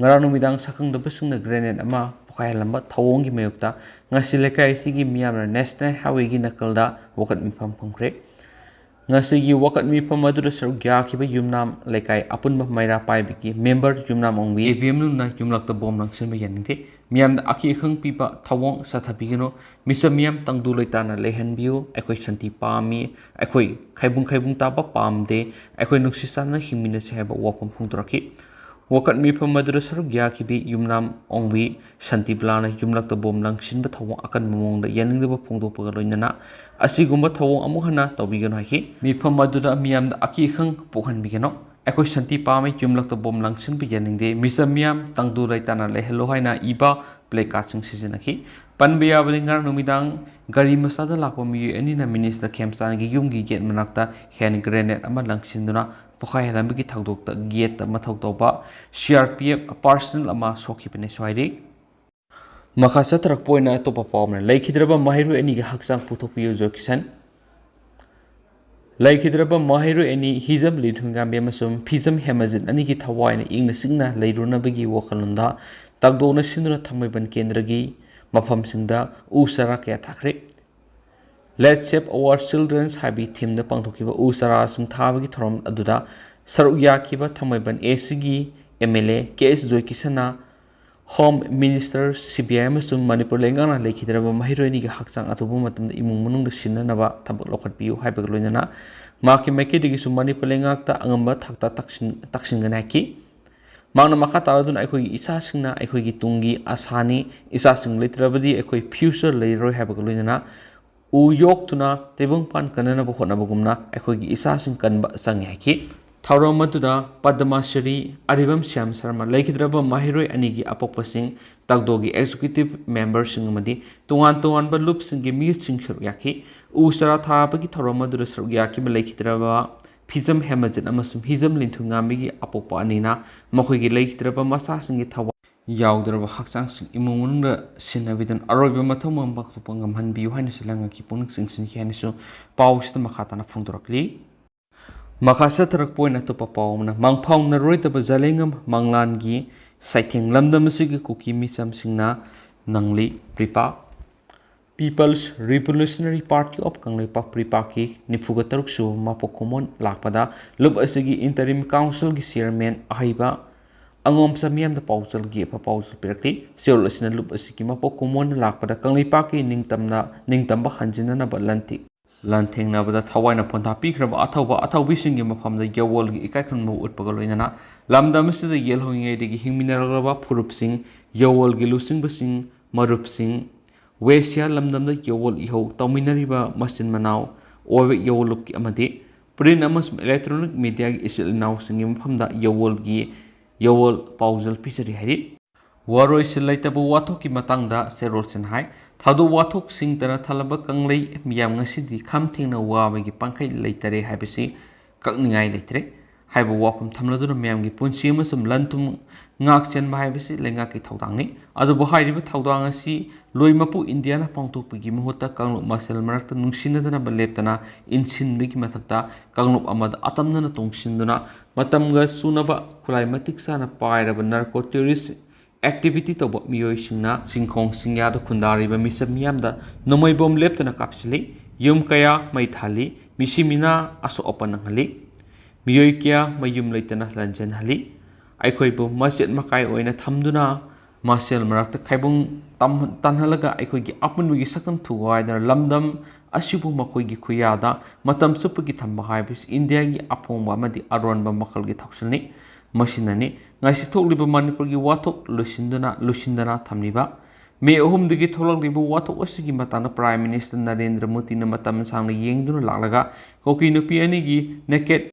ꯉꯔꯥꯡ ꯅꯨꯃꯤꯗꯥꯡ ꯁꯛꯈꯪꯗꯕꯁꯤꯡꯅ grenade ꯑꯃ ꯄꯣꯈꯥꯏꯍꯜꯂꯝꯕ ꯊꯧꯑꯣꯡꯒꯤ ꯃꯥꯌꯣꯛꯇ ꯉꯁꯤ ꯂꯩꯀꯥꯏ ꯑꯁꯤꯒꯤ ꯃꯤꯌꯥꯝꯅ National Highwayꯒꯤ ꯅꯥꯀꯜꯗ ꯋꯥꯀꯠ ꯃꯤꯐꯝ ꯐꯝꯈ꯭ꯔꯦ꯫ ꯉꯁꯤꯒꯤ ꯋꯥꯀꯠ ꯃꯤꯐꯝ ꯑꯗꯨꯗ ꯁꯔꯨꯛ ꯌꯥꯈꯤꯕ ꯌꯨꯝꯅꯥꯝ ꯂꯩꯀꯥꯏ ꯑꯄꯨꯟꯕ ꯃꯩꯔꯥ ꯄꯥꯏꯕꯤꯒꯤ member ꯌꯨꯝꯅꯥꯝ ꯑꯣꯡꯕꯤ ꯑꯦ ꯕꯤ ꯑꯦꯝ ꯂꯨꯅ ꯌꯨꯝꯂꯛꯇ ꯕꯣꯝ ꯂꯪꯁꯤꯟꯕ ꯌꯥꯅꯤꯡꯗꯦ꯫ ꯃꯤꯌꯥꯝꯗ ꯑꯀꯤ ꯑꯈꯪ ꯄꯤꯕ ꯊꯧꯑꯣꯡ ꯆꯠꯊꯕꯤꯒꯅꯨ꯫ ꯃꯤꯆꯝ ꯃꯤꯌꯥꯝ ꯇꯪꯗꯨ ꯂꯩꯇꯥꯅ ꯂꯩꯍꯟꯕꯤꯌꯨ꯫ ꯑꯩꯈꯣꯏ ꯁꯥꯟꯇꯤ ꯄꯥꯝꯃꯤ꯫ ꯑꯩꯈꯣꯏ ꯈꯥꯏꯕꯨꯡ ꯈꯥꯏꯕꯨꯡ ꯇꯥꯕ ꯄꯥꯝꯗꯦ꯫ ꯑꯩꯈꯣꯏ ꯅꯨꯡꯁꯤ ꯆꯥꯟꯅꯅ ꯍꯤꯡꯃꯤꯟꯅꯁꯤ ꯍꯥꯏꯕ ꯋꯥꯐꯝ ꯐꯣꯡꯗꯣꯔꯛꯈꯤ꯫ ꯋꯥꯀꯠ ꯃꯤꯐꯝ ꯑꯗꯨꯗ ꯁꯔꯨꯛ ꯌꯥꯈꯤꯕꯤ ꯌꯨꯝꯅꯥꯝ ꯑꯣꯡꯕꯤ ꯁꯥꯟꯇꯤꯕꯂꯥꯅ ꯌꯨꯝꯂꯛꯇ ꯕꯣꯝ ꯂꯪꯁꯤꯟꯕ ꯊꯧꯑꯣꯡ ꯑꯀꯟꯕ ꯃꯑꯣꯡꯗ ꯌꯥꯅꯤꯡꯗꯕ ꯐꯣꯡꯗꯣꯛꯄꯒ ꯂꯣꯏꯅꯅ ꯑꯁꯤꯒꯨꯝꯕ ꯊꯧꯑꯣꯡ ꯑꯃꯨꯛ ꯍꯟꯅ ꯇꯧꯕꯤꯒꯅꯨ ꯍꯥꯏꯈꯤ꯫ ꯃꯤꯐꯝ ꯑꯗꯨꯗ ꯃꯤꯌꯥꯝꯗ ꯑꯀꯤ ꯑꯈꯪ ꯄꯣꯛꯍꯟꯕꯤꯒꯅꯨ꯫ ꯑꯩꯈꯣꯏ ꯁꯥꯟꯇꯤ ꯄꯥꯝꯃꯤ꯫ ꯌꯨꯝꯂꯛꯇ ꯕꯣꯝ ꯂꯪꯁꯤꯟꯕ ꯌꯥꯅꯤꯡꯗꯦ꯫ ꯃꯤꯆꯝ ꯃꯤꯌꯥꯝ ꯇꯪꯗꯨ ꯂꯩꯇꯥꯅ ꯂꯩꯍꯜꯂꯣ ꯍꯥꯏꯅ ꯏꯕ placardꯁꯤꯡ ꯁꯤꯖꯤꯟꯅꯈꯤ꯫ ꯄꯟꯕ ꯌꯥꯕꯗꯤ, ꯉꯔꯥꯡ ꯅꯨꯃꯤꯗꯥꯡ ꯒꯥꯔꯤ ꯃꯆꯥꯗ ꯂꯥꯛꯄ ꯃꯤꯑꯣꯏ ꯑꯅꯤꯅ Minister ꯈꯦꯝꯆꯥꯟꯒꯤ ꯌꯨꯝꯒꯤ gate ꯃꯅꯥꯛꯇ hand grenade ꯑꯃ ꯂꯪꯁꯤꯟꯗꯨꯅ ꯄꯣꯈꯥꯏꯍꯜꯂꯝꯕꯒꯤ ꯊꯧꯗꯣꯛꯇ gateꯇ ꯃꯊꯧ ꯇꯧꯕ C R P F personnel ꯑꯃ ꯁꯣꯛꯈꯤꯕꯅꯤ ꯁ꯭ꯋꯥꯏꯗꯤ꯫ ꯃꯈꯥ ꯆꯠꯊꯔꯛꯄ ꯑꯣꯏꯅ ꯑꯇꯣꯞꯄ ꯄꯥꯎ ꯑꯃꯅ, ꯂꯩꯈꯤꯗ꯭ꯔꯕ ꯃꯍꯩꯔꯣꯏ ꯑꯅꯤꯒꯤ ꯍꯛꯆꯥꯡ ꯄꯨꯊꯣꯛꯄꯤꯌꯨ ꯖꯣꯏ ꯀꯤꯁꯟ꯫ ꯂꯩꯈꯤꯗ꯭ꯔꯕ ꯃꯍꯩꯔꯣꯏ ꯑꯅꯤ ꯍꯤꯖꯝ ꯂꯤꯟꯊꯣꯏꯉꯥꯝꯕꯤ ꯑꯃꯁꯨꯡ ꯐꯤꯖꯝ ꯍꯦꯃꯖꯤꯠ ꯑꯅꯤꯒꯤ ꯊꯋꯥꯏꯅ ꯏꯪꯅ ꯆꯤꯛꯅ ꯂꯩꯔꯨꯅꯕꯒꯤ ꯋꯥꯈꯜꯂꯣꯟꯗ ꯇꯥꯡꯗꯣꯛꯅ ꯁꯤꯟꯗꯨꯅ ꯊꯥꯡꯃꯩꯕꯟ ꯀꯦꯟꯗ꯭ꯔꯒꯤ ꯃꯐꯝꯁꯤꯡꯗ ꯎ ꯆꯥꯔꯥ ꯀꯌꯥ ꯊꯥꯈ꯭ꯔꯦ꯫ Let's Save Our Children ꯍꯥꯏꯕꯒꯤ themeꯗ ꯄꯥꯡꯊꯣꯛꯈꯤꯕ ꯎ ꯆꯥꯔꯥꯁꯤꯡ ꯊꯥꯕꯒꯤ ꯊꯧꯔꯝ ꯑꯗꯨꯗ ꯁꯔꯨꯛ ꯌꯥꯈꯤꯕ ꯊꯥꯡꯃꯩꯕꯟ ACꯒꯤ MLA K S ꯖꯣꯏꯀꯤꯁꯟꯅ Home Minister, C B I ꯑꯃꯁꯨꯡ ꯃꯅꯤꯄꯨꯔ ꯂꯩꯉꯥꯛꯅ ꯂꯩꯈꯤꯗ꯭ꯔꯕ ꯃꯍꯩꯔꯣꯏ ꯑꯅꯤꯒꯤ ꯍꯛꯆꯥꯡ ꯑꯊꯨꯕ ꯃꯇꯝꯗ ꯏꯃꯨꯡ ꯃꯅꯨꯡꯗ ꯁꯤꯟꯅꯅꯕ ꯊꯕꯛ ꯂꯧꯈꯠꯄꯤꯌꯨ ꯍꯥꯏꯕꯒ ꯂꯣꯏꯅꯅ ꯃꯍꯥꯛꯀꯤ ꯃꯥꯏꯀꯩꯗꯒꯤꯁꯨ ꯃꯅꯤꯄꯨꯔ ꯂꯩꯉꯥꯛꯇ ꯑꯉꯝꯕ ꯊꯥꯛꯇ ꯇꯥꯛꯁꯤꯟ-, ꯇꯥꯛꯁꯤꯟꯒꯅꯤ ꯍꯥꯏꯈꯤ꯫ ꯃꯍꯥꯛꯅ ꯃꯈꯥ ꯇꯥꯔꯗꯨꯅ, ꯑꯩꯈꯣꯏꯒꯤ ꯏꯆꯥꯁꯤꯡꯅ ꯑꯩꯈꯣꯏꯒꯤ ꯇꯨꯡꯒꯤ ꯑꯁꯥꯅꯤ, ꯏꯆꯥꯁꯤꯡ ꯂꯩꯇ꯭ꯔꯕꯗꯤ ꯑꯩꯈꯣꯏ future ꯂꯩꯔꯔꯣꯏ ꯍꯥꯏꯕꯒ ꯂꯣꯏꯅꯅ ꯎ ꯌꯣꯛꯇꯨꯅ ꯇꯩꯕꯪꯄꯥꯟ ꯀꯟꯅꯅꯕ ꯍꯣꯠꯅꯕꯒꯨꯝꯅ ꯑꯩꯈꯣꯏꯒꯤ ꯏꯆꯥꯁꯤꯡ ꯀꯟꯕ ꯆꯪꯉꯤ ꯍꯥꯏꯈꯤ꯫ ꯊꯧꯔꯝ ꯑꯗꯨꯗ ꯄꯗꯃ ꯁ꯭ꯔꯤ ꯑꯔꯤꯕꯝ ꯁ꯭ꯌꯥꯝ ꯁꯔꯃ ꯂꯩꯈꯤꯗ꯭ꯔꯕ ꯃꯍꯩꯔꯣꯏ ꯑꯅꯤꯒꯤ ꯑꯄꯣꯛꯄꯁꯤꯡ, ꯇꯥꯛꯗꯣꯒꯤ executive memberꯁꯤꯡ ꯑꯃꯗꯤ ꯇꯣꯉꯥꯟ ꯇꯣꯉꯥꯟꯕ ꯂꯨꯞꯁꯤꯡꯒꯤ ꯃꯤꯍꯨꯠꯁꯤꯡ ꯁꯔꯨꯛ ꯌꯥꯈꯤ꯫ ꯎ ꯆꯥꯔꯥ ꯊꯥꯕꯒꯤ ꯊꯧꯔꯝ ꯑꯗꯨꯗ ꯁꯔꯨꯛ ꯌꯥꯈꯤꯕ ꯂꯩꯈꯤꯗ꯭ꯔꯕ ꯐꯤꯖꯝ ꯍꯦꯃꯖꯤꯠ ꯑꯃꯁꯨꯡ ꯍꯤꯖꯝ ꯂꯤꯟꯊꯨꯉꯥꯝꯕꯤꯒꯤ ꯑꯄꯣꯛꯄ ꯑꯅꯤꯅ ꯃꯈꯣꯏꯒꯤ ꯂꯩꯈꯤꯗ꯭ꯔꯕ ꯃꯆꯥꯁꯤꯡꯒꯤ ꯊꯋꯥꯏ ꯌꯥꯎꯗ꯭ꯔꯕ ꯍꯛꯆꯥꯡꯁꯤꯡ ꯏꯃꯨꯡ ꯃꯅꯨꯡꯗ ꯁꯤꯟꯅꯕꯤꯗꯨꯅ ꯑꯔꯣꯏꯕ ꯃꯊꯧ ꯃꯉꯝ ꯄꯥꯡꯊꯣꯛꯄ ꯉꯝꯍꯟꯕꯤꯌꯨ ꯍꯥꯏꯅꯁꯨ ꯂꯩꯉꯥꯛꯀꯤ ꯄꯨꯛꯅꯤꯡ ꯆꯤꯡꯁꯤꯟꯈꯤ ꯍꯥꯏꯅꯁꯨ ꯄꯥꯎꯁꯤꯗ ꯃꯈꯥ ꯇꯥꯅ ꯐꯣꯡꯗꯣꯔꯛꯂꯤ꯫ ꯃꯈꯥ ꯆꯠꯊꯔꯛꯄ ꯑꯣꯏꯅ ꯑꯇꯣꯞꯄ ꯄꯥꯎ ꯑꯃꯅ, ꯃꯪꯐꯥꯎꯅꯔꯣꯏꯗꯕ ꯖꯂꯦꯡꯉꯝ ꯃꯪꯂꯥꯟꯒꯤ ꯆꯩꯊꯦꯡ, ꯂꯝꯗꯝ ꯑꯁꯤꯒꯤ ꯀꯨꯀꯤ ꯃꯤꯆꯝꯁꯤꯡꯅ ꯅꯪꯂꯤ꯫ ꯄ꯭ꯔꯤꯄꯥꯛ People's Revolutionary Party of Kangleipak, ꯄ꯭ꯔꯤꯄꯥꯛꯀꯤ ꯅꯤꯐꯨꯒ ꯇꯔꯨꯛ ꯁꯨꯕ ꯃꯄꯣꯛ ꯀꯨꯝꯑꯣꯟ ꯂꯥꯛꯄꯗ ꯂꯨꯞ ꯑꯁꯤꯒꯤ interim councilꯒꯤ chairman ꯑꯍꯩꯕ ꯑꯉꯣꯝꯆꯥ ꯃꯤꯌꯥꯝꯗ ꯄꯥꯎꯖꯦꯜꯒꯤ ꯑꯐ ꯄꯥꯎꯖꯦꯜ ꯄꯤꯔꯛꯂꯤ꯫ ꯆꯦꯔꯣꯜ ꯑꯁꯤꯅ ꯂꯨꯞ ꯑꯁꯤꯒꯤ ꯃꯄꯣꯛ ꯀꯨꯝꯑꯣꯟ ꯂꯥꯛꯄꯗ ꯀꯪꯂꯩꯄꯥꯛꯀꯤ ꯅꯤꯡꯇꯝꯅ, ꯅꯤꯡꯇꯝꯕ ꯍꯟꯖꯤꯟꯅꯅꯕ ꯂꯟꯊꯤ-, ꯂꯥꯟꯊꯦꯡꯅꯕꯗ ꯊꯋꯥꯏꯅ ꯄꯣꯟꯊꯥ ꯄꯤꯈ꯭ꯔꯕ ꯑꯊꯧꯕ ꯑꯊꯧꯕꯤꯁꯤꯡꯒꯤ ꯃꯐꯝꯗ ꯌꯥꯋꯣꯜꯒꯤ ꯏꯀꯥꯏ ꯈꯨꯝꯅꯕ ꯎꯠꯄꯒ ꯂꯣꯏꯅꯅ ꯂꯝꯗꯝ ꯑꯁꯤꯗ ꯌꯦꯜꯍꯧꯔꯤꯉꯩꯗꯒꯤ ꯍꯤꯡꯃꯤꯟꯅꯔꯛꯂꯕ ꯐꯨꯔꯨꯞꯁꯤꯡ, ꯌꯥꯋꯣꯜꯒꯤ ꯂꯨꯆꯤꯡꯕꯁꯤꯡ, ꯃꯔꯨꯞꯁꯤꯡ, ꯋꯦꯁꯤꯌꯥ ꯂꯝꯗꯝꯗ ꯌꯥꯋꯣꯜ ꯏꯍꯧ ꯇꯧꯃꯤꯟꯅꯔꯤꯕ ꯃꯆꯤꯟ ꯃꯅꯥꯎ ꯑꯣꯏꯕ ꯌꯥꯋꯣꯜ ꯂꯨꯞꯀꯤ ꯑꯃꯗꯤ print ꯑꯃꯁꯨꯡ electronic mediaꯒꯤ ꯏꯆꯤꯜ ꯏꯅꯥꯎꯁꯤꯡꯒꯤ ꯃꯐꯝꯗ ꯌꯥꯋꯣꯜꯒꯤ, ꯌꯥꯋꯣꯜ ꯄꯥꯎꯖꯦꯜ ꯄꯤꯖꯔꯤ ꯍꯥꯏꯔꯤ꯫ ꯋꯥꯔꯣꯏꯁꯤꯟ ꯂꯩꯇꯕ ꯋꯥꯊꯣꯛꯀꯤ ꯃꯇꯥꯡꯗ ꯆꯦꯔꯣꯜꯁꯤꯅ ꯍꯥꯏ, ꯊꯧꯗꯣꯛ ꯋꯥꯊꯣꯛꯁꯤꯡꯇꯅ ꯊꯜꯂꯕ ꯀꯪꯂꯩ ꯃꯤꯌꯥꯝ ꯉꯁꯤꯗꯤ ꯈꯝ ꯊꯦꯡꯅ ꯋꯥꯕꯒꯤ ꯄꯥꯡꯈꯩ ꯂꯩꯇꯔꯦ ꯍꯥꯏꯕꯁꯤ ꯀꯛꯅꯤꯡꯉꯥꯏ ꯂꯩꯇ꯭ꯔꯦ ꯍꯥꯏꯕ ꯋꯥꯐꯝ ꯊꯝꯂꯗꯨꯅ ꯃꯤꯌꯥꯝꯒꯤ ꯄꯨꯟꯁꯤ ꯑꯃꯁꯨꯡ ꯂꯟ ꯊꯨꯝ ꯉꯥꯛ ꯆꯦꯟꯕ ꯍꯥꯏꯕꯁꯤ ꯂꯩꯉꯥꯛꯀꯤ ꯊꯧꯗꯥꯡꯅꯤ꯫ ꯑꯗꯨꯕꯨ ꯍꯥꯏꯔꯤꯕ ꯊꯧꯗꯥꯡ ꯑꯁꯤ ꯂꯣꯏꯃꯛꯄꯨ ꯏꯟꯗꯤꯌꯥꯅ ꯄꯥꯡꯊꯣꯛꯄꯒꯤ ꯃꯍꯨꯠꯇ ꯀꯥꯡꯂꯨꯞ ꯃꯁꯦꯜ ꯃꯔꯛꯇ ꯅꯨꯡꯁꯤꯅꯗꯅꯕ ꯂꯦꯞꯇꯅ ꯏꯟꯁꯤꯟꯕꯒꯤ ꯃꯊꯛꯇ ꯀꯥꯡꯂꯨꯞ ꯑꯃꯗ ꯑꯇꯝꯅꯅ ꯇꯣꯡꯁꯤꯟꯗꯨꯅ ꯃꯇꯝꯒ ꯆꯨꯅꯕ ꯈꯨꯠꯂꯥꯏ ꯃꯇꯤꯛ ꯆꯥꯅ ꯄꯥꯏꯔꯕ narco terrorist activity ꯇꯧꯕ ꯃꯤꯑꯣꯏꯁꯤꯡꯅ ꯆꯤꯡꯈꯣꯡ ꯆꯤꯡꯌꯥꯗ ꯈꯨꯟꯗꯥꯔꯤꯕ ꯃꯤꯆꯝ ꯃꯤꯌꯥꯝꯗ ꯅꯣꯡꯃꯩ ꯕꯣꯝ ꯂꯦꯞꯇꯅ ꯀꯥꯞꯁꯤꯜꯂꯤ, ꯌꯨꯝ ꯀꯌꯥ ꯃꯩ ꯊꯥꯜꯂꯤ, ꯃꯤꯁꯤ ꯃꯤꯅꯥ ꯑꯁꯣꯛ ꯑꯄꯟ ꯅꯪꯍꯜꯂꯤ, ꯃꯤꯑꯣꯏ ꯀꯌꯥ ꯃꯌꯨꯝ ꯂꯩꯇꯅ ꯂꯟꯖꯦꯟꯍꯜꯂꯤ꯫ ꯑꯩꯈꯣꯏꯕꯨ ꯃꯆꯦꯠ ꯃꯀꯥꯏ ꯑꯣꯏꯅ ꯊꯝꯗꯨꯅ ꯃꯁꯦꯜ ꯃꯔꯛꯇ ꯈꯥꯏꯕꯨꯡ ꯇꯝ-, ꯇꯥꯟꯍꯜꯂꯒ ꯑꯩꯈꯣꯏꯒꯤ ꯑꯄꯨꯟꯕꯒꯤ ꯁꯛꯇꯝ ꯊꯨꯒꯥꯏꯗꯅ ꯂꯝꯗꯝ ꯑꯁꯤꯕꯨ ꯃꯈꯣꯏꯒꯤ ꯈꯨꯌꯥꯗ ꯃꯇꯝ ꯆꯨꯞꯄꯒꯤ ꯊꯝꯕ ꯍꯥꯏꯕꯁꯤ ꯏꯟꯗꯤꯌꯥꯒꯤ ꯑꯄꯣꯡꯕ ꯑꯃꯗꯤ ꯑꯔꯣꯟꯕ ꯃꯈꯜꯒꯤ ꯊꯧꯁꯤꯜꯅꯤ꯫ ꯃꯁꯤꯅꯅꯤ ꯉꯁꯤ ꯊꯣꯛꯂꯤꯕ ꯃꯅꯤꯄꯨꯔꯒꯤ ꯋꯥꯊꯣꯛ ꯂꯣꯏꯁꯤꯟꯗꯨꯅ, ꯂꯣꯏꯁꯤꯟꯗꯅ ꯊꯝꯂꯤꯕ꯫ ꯃꯦ ꯑꯍꯨꯝꯗꯒꯤ ꯊꯣꯛꯂꯛꯂꯤꯕ ꯋꯥꯊꯣꯛ ꯑꯁꯤꯒꯤ ꯃꯇꯥꯡꯗ Prime Minister ꯅꯔꯦꯟꯗ꯭ꯔ ꯃꯣꯗꯤꯅ ꯃꯇꯝ ꯁꯥꯡꯅ ꯌꯦꯡꯗꯨꯅ ꯂꯥꯛꯂꯒ ꯀꯨꯀꯤ ꯅꯨꯄꯤ ꯑꯅꯤꯒꯤ naked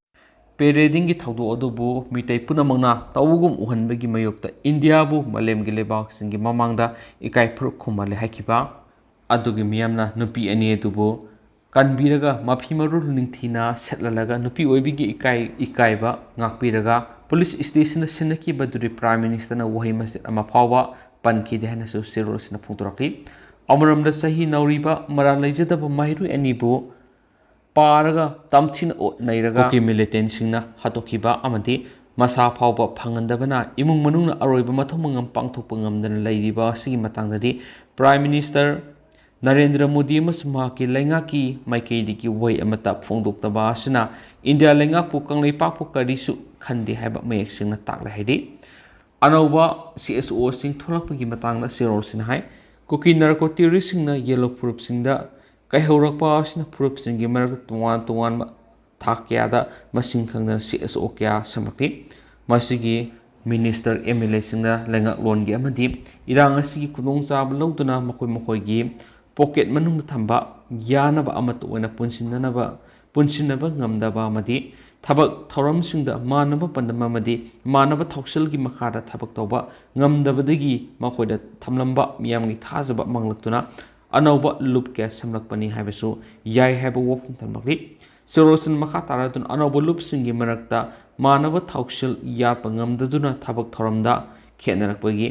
ꯄꯦꯔꯦꯗꯤꯡꯒꯤ ꯊꯧꯗꯣꯛ ꯑꯗꯨꯕꯨ ꯃꯤꯇꯩ ꯄꯨꯝꯅꯃꯛꯅ ꯇꯧꯕꯒꯨꯝ ꯎꯍꯟꯕꯒꯤ ꯃꯥꯌꯣꯛꯇ ꯏꯟꯗꯤꯌꯥꯕꯨ ꯃꯥꯂꯦꯝꯒꯤ ꯂꯩꯕꯥꯛꯁꯤꯡꯒꯤ ꯃꯃꯥꯡꯗ ꯏꯀꯥꯏ ꯐꯨꯔꯨꯞ ꯈꯨꯝꯍꯜꯂꯦ ꯍꯥꯏꯈꯤꯕ ꯑꯗꯨꯒꯤ ꯃꯤꯌꯥꯝꯅ ꯅꯨꯄꯤ ꯑꯅꯤ ꯑꯗꯨꯕꯨ ꯀꯟꯕꯤꯔꯒ ꯃꯐꯤ ꯃꯔꯣꯜ ꯅꯤꯡꯊꯤꯅ ꯁꯦꯠꯍꯜꯂꯒ ꯅꯨꯄꯤ ꯑꯣꯏꯕꯤꯒꯤ ꯏꯀꯥꯏ ꯏꯀꯥꯏꯕ ꯉꯥꯛꯄꯤꯔꯒ ꯄꯨꯂꯤꯁ ꯁ꯭ꯇꯦꯁꯟꯗ ꯁꯤꯟꯅꯈꯤꯕꯗꯨꯗꯤ ꯄ꯭ꯔꯥꯏꯝ ꯃꯤꯅꯤꯁꯇꯔꯅ ꯋꯥꯍꯩ ꯃꯆꯦꯠ ꯑꯃ ꯐꯥꯎꯕ ꯄꯟꯈꯤꯗꯦ ꯍꯥꯏꯅꯁꯨ ꯁꯤꯔꯣꯜꯁꯤꯅ ꯐꯣꯡꯗꯣꯔꯛꯂꯤ꯫ ꯑꯃꯔꯣꯝꯗ ꯆꯍꯤ ꯅꯧꯔꯤꯕ ꯃꯔꯥꯜ ꯂꯩꯖꯗꯕ ꯃꯍꯩꯔꯣꯏ ꯑꯅꯤꯕꯨ ꯄꯥꯔꯒ ꯇꯝꯊꯤꯅ ꯑꯣꯠ ꯅꯩꯔꯒ ꯀꯨꯀꯤ ꯃꯤꯂꯤꯇꯦꯟꯁꯤꯡꯅ ꯍꯥꯠꯇꯣꯛꯈꯤꯕ ꯑꯃꯗꯤ ꯃꯁꯥ ꯐꯥꯎꯕ ꯐꯪꯍꯟꯗꯕꯅ ꯏꯃꯨꯡ ꯃꯅꯨꯡꯅ ꯑꯔꯣꯏꯕ ꯃꯊꯧ ꯃꯉꯝ ꯄꯥꯡꯊꯣꯛꯄ ꯉꯝꯗꯅ ꯂꯩꯔꯤꯕ ꯑꯁꯤꯒꯤ ꯃꯇꯥꯡꯗꯗꯤ ꯄ꯭ꯔꯥꯏꯝ ꯃꯤꯅꯤꯁꯇꯔ ꯅꯔꯦꯟꯗ꯭ꯔ ꯃꯣꯗꯤ ꯑꯃꯁꯨꯡ ꯃꯍꯥꯛꯀꯤ ꯂꯩꯉꯥꯛꯀꯤ ꯃꯥꯏꯀꯩꯗꯒꯤ ꯋꯥꯍꯩ ꯑꯃꯠꯇ ꯐꯣꯡꯗꯣꯛꯇꯕ ꯑꯁꯤꯅ ꯏꯟꯗꯤꯌꯥ ꯂꯩꯉꯥꯛꯄꯨ ꯀꯪꯂꯩꯄꯥꯛꯄꯨ ꯀꯔꯤꯁꯨ ꯈꯟꯗꯦ ꯍꯥꯏꯕ ꯃꯌꯦꯛ ꯁꯦꯡꯅ ꯇꯥꯛꯂꯦ ꯍꯥꯏꯔꯤ꯫ ꯑꯅꯧꯕ ꯁꯤ ꯑꯦꯁ ꯑꯣꯁꯤꯡ ꯊꯣꯛꯂꯛꯄꯒꯤ ꯃꯇꯥꯡꯗ ꯁꯤꯔꯣꯜꯁꯤꯅ ꯍꯥꯏ, ꯀꯨꯀꯤ ꯅꯥꯔꯀꯣ ꯇꯦꯔꯣꯔꯤꯁꯁꯤꯡꯅ ꯌꯦꯜꯂꯣ ꯐꯨꯔꯨꯞꯁꯤꯡꯗ ꯀꯥꯏꯍꯧꯔꯛꯄ ꯑꯁꯤꯅ ꯐꯨꯔꯨꯞꯁꯤꯡꯒꯤ ꯃꯔꯛꯇ ꯇꯣꯉꯥꯟ ꯇꯣꯉꯥꯟꯕ ꯊꯥꯛ ꯀꯌꯥꯗ ꯃꯁꯤꯡ ꯈꯪꯗꯅ ꯁꯤ ꯑꯦꯁ ꯑꯣ ꯀꯌꯥ ꯁꯦꯝꯂꯛꯂꯤ꯫ ꯃꯁꯤꯒꯤ ꯃꯤꯅꯤꯁꯇꯔ, ꯑꯦꯝ ꯑꯦꯜ ꯑꯦꯁꯤꯡꯅ ꯂꯩꯉꯥꯛꯂꯣꯟꯒꯤ ꯑꯃꯗꯤ ꯏꯔꯥꯡ ꯑꯁꯤꯒꯤ ꯈꯨꯗꯣꯡꯆꯥꯕ ꯂꯧꯗꯨꯅ ꯃꯈꯣꯏ ꯃꯈꯣꯏꯒꯤ ꯄꯣꯀꯦꯠ ꯃꯅꯨꯡꯗ ꯊꯝꯕ ꯌꯥꯅꯕ ꯑꯃꯠꯇ ꯑꯣꯏꯅ ꯄꯨꯟꯁꯤꯟꯅꯅꯕ, ꯄꯨꯟꯁꯤꯟꯅꯕ ꯉꯝꯗꯕ ꯑꯃꯗꯤ ꯊꯕꯛ ꯊꯧꯔꯝꯁꯤꯡꯗ ꯃꯥꯟꯅꯕ ꯄꯥꯟꯗꯝ ꯑꯃꯗꯤ ꯃꯥꯟꯅꯕ ꯊꯧꯁꯤꯜꯒꯤ ꯃꯈꯥꯗ ꯊꯕꯛ ꯇꯧꯕ ꯉꯝꯗꯕꯗꯒꯤ ꯃꯈꯣꯏꯗ ꯊꯝꯂꯝꯕ ꯃꯤꯌꯥꯝꯒꯤ ꯊꯥꯖꯕ ꯃꯥꯡꯂꯛꯇꯨꯅ ꯑꯅꯧꯕ ꯂꯨꯞ ꯀꯌꯥ ꯁꯦꯝꯂꯛꯄꯅꯤ ꯍꯥꯏꯕꯁꯨ ꯌꯥꯏ ꯍꯥꯏꯕ ꯋꯥꯐꯝ ꯊꯝꯂꯛꯂꯤ꯫ ꯁꯤꯔꯣꯜꯁꯤꯅ ꯃꯈꯥ ꯇꯥꯔꯗꯨꯅ ꯑꯅꯧꯕ ꯂꯨꯞꯁꯤꯡꯒꯤ ꯃꯔꯛꯇ ꯃꯥꯟꯅꯕ ꯊꯧꯁꯤꯜ ꯌꯥꯠꯄ ꯉꯝꯗꯗꯨꯅ ꯊꯕꯛ ꯊꯧꯔꯝꯗ ꯈꯦꯠꯅꯔꯛꯄꯒꯤ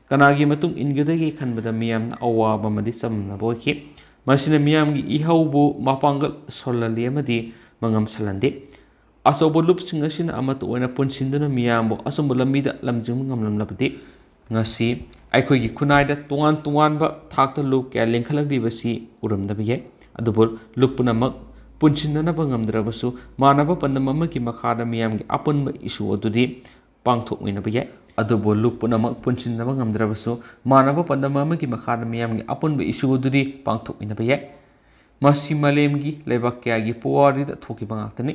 ꯀꯅꯥꯒꯤ ꯃꯇꯨꯡ ꯏꯟꯒꯗꯒꯦ ꯈꯟꯕꯗ ꯃꯤꯌꯥꯝꯅ ꯑꯋꯥꯕ ꯑꯃꯗꯤ ꯆꯃꯝꯅꯕ ꯑꯣꯏꯈꯤ꯫ ꯃꯁꯤꯅ ꯃꯤꯌꯥꯝꯒꯤ ꯏꯍꯧꯕꯨ ꯃꯄꯥꯡꯒꯜ ꯁꯣꯜꯍꯜꯂꯤ ꯑꯃꯗꯤ ꯃꯉꯝ ꯁꯜꯍꯟꯗꯦ꯫ ꯑꯆꯧꯕ ꯂꯨꯞꯁꯤꯡ ꯑꯁꯤꯅ ꯑꯃꯠꯇ ꯑꯣꯏꯅ ꯄꯨꯟꯁꯤꯟꯗꯨꯅ ꯃꯤꯌꯥꯝꯕꯨ ꯑꯆꯨꯝꯕ ꯂꯝꯕꯤꯗ ꯂꯝꯖꯤꯡꯕ ꯉꯝꯂꯝꯂꯕꯗꯤ ꯉꯁꯤ ꯑꯩꯈꯣꯏꯒꯤ ꯈꯨꯟꯅꯥꯏꯗ ꯇꯣꯉꯥꯟ ꯇꯣꯉꯥꯟꯕ ꯊꯥꯛꯇ ꯂꯨꯞ ꯀꯌꯥ ꯂꯤꯡꯈꯠꯂꯛꯂꯤꯕꯁꯤ ꯎꯔꯝꯗꯕ ꯌꯥꯏ꯫ ꯑꯗꯨꯕꯨ ꯂꯨꯞ ꯄꯨꯝꯅꯃꯛ ꯄꯨꯟꯁꯤꯟꯅꯅꯕ ꯉꯝꯗ꯭ꯔꯕꯁꯨ ꯃꯥꯟꯅꯕ ꯄꯥꯟꯗꯝ ꯑꯃꯒꯤ ꯃꯈꯥꯗ ꯃꯤꯌꯥꯝꯒꯤ ꯑꯄꯨꯟꯕ ꯏꯁꯨ ꯑꯗꯨꯗꯤ ꯄꯥꯡꯊꯣꯛꯃꯤꯟꯅꯕ ꯌꯥꯏ꯫ ꯑꯗꯨꯕꯨ ꯂꯨꯞ ꯄꯨꯝꯅꯃꯛ ꯄꯨꯟꯁꯤꯟꯅꯕ ꯉꯝꯗ꯭ꯔꯕꯁꯨ ꯃꯥꯟꯅꯕ ꯄꯥꯟꯗꯝ ꯑꯃꯒꯤ ꯃꯈꯥꯗ ꯃꯤꯌꯥꯝꯒꯤ ꯑꯄꯨꯟꯕ ꯏꯁꯨ ꯑꯗꯨꯗꯤ ꯄꯥꯡꯊꯣꯛꯃꯤꯟꯅꯕ ꯌꯥꯏ꯫ ꯃꯁꯤ ꯃꯥꯂꯦꯝꯒꯤ ꯂꯩꯕꯥꯛ ꯀꯌꯥꯒꯤ ꯄꯨꯋꯥꯔꯤꯗ ꯊꯣꯛꯈꯤꯕ ꯉꯥꯛꯇꯅꯤ꯫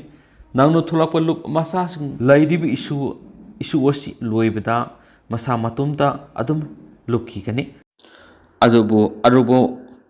ꯅꯧꯅ ꯊꯣꯛꯂꯛꯄ ꯂꯨꯞ ꯃꯆꯥꯁꯤꯡ ꯂꯩꯔꯤꯕ ꯏꯁꯨ, ꯏꯁꯨ ꯑꯁꯤ ꯂꯣꯏꯕꯗ ꯃꯁꯥ ꯃꯇꯣꯝꯇ ꯑꯗꯨꯝ ꯂꯨꯞꯈꯤꯒꯅꯤ꯫ ꯑꯗꯨꯕꯨ ꯑꯔꯨꯕ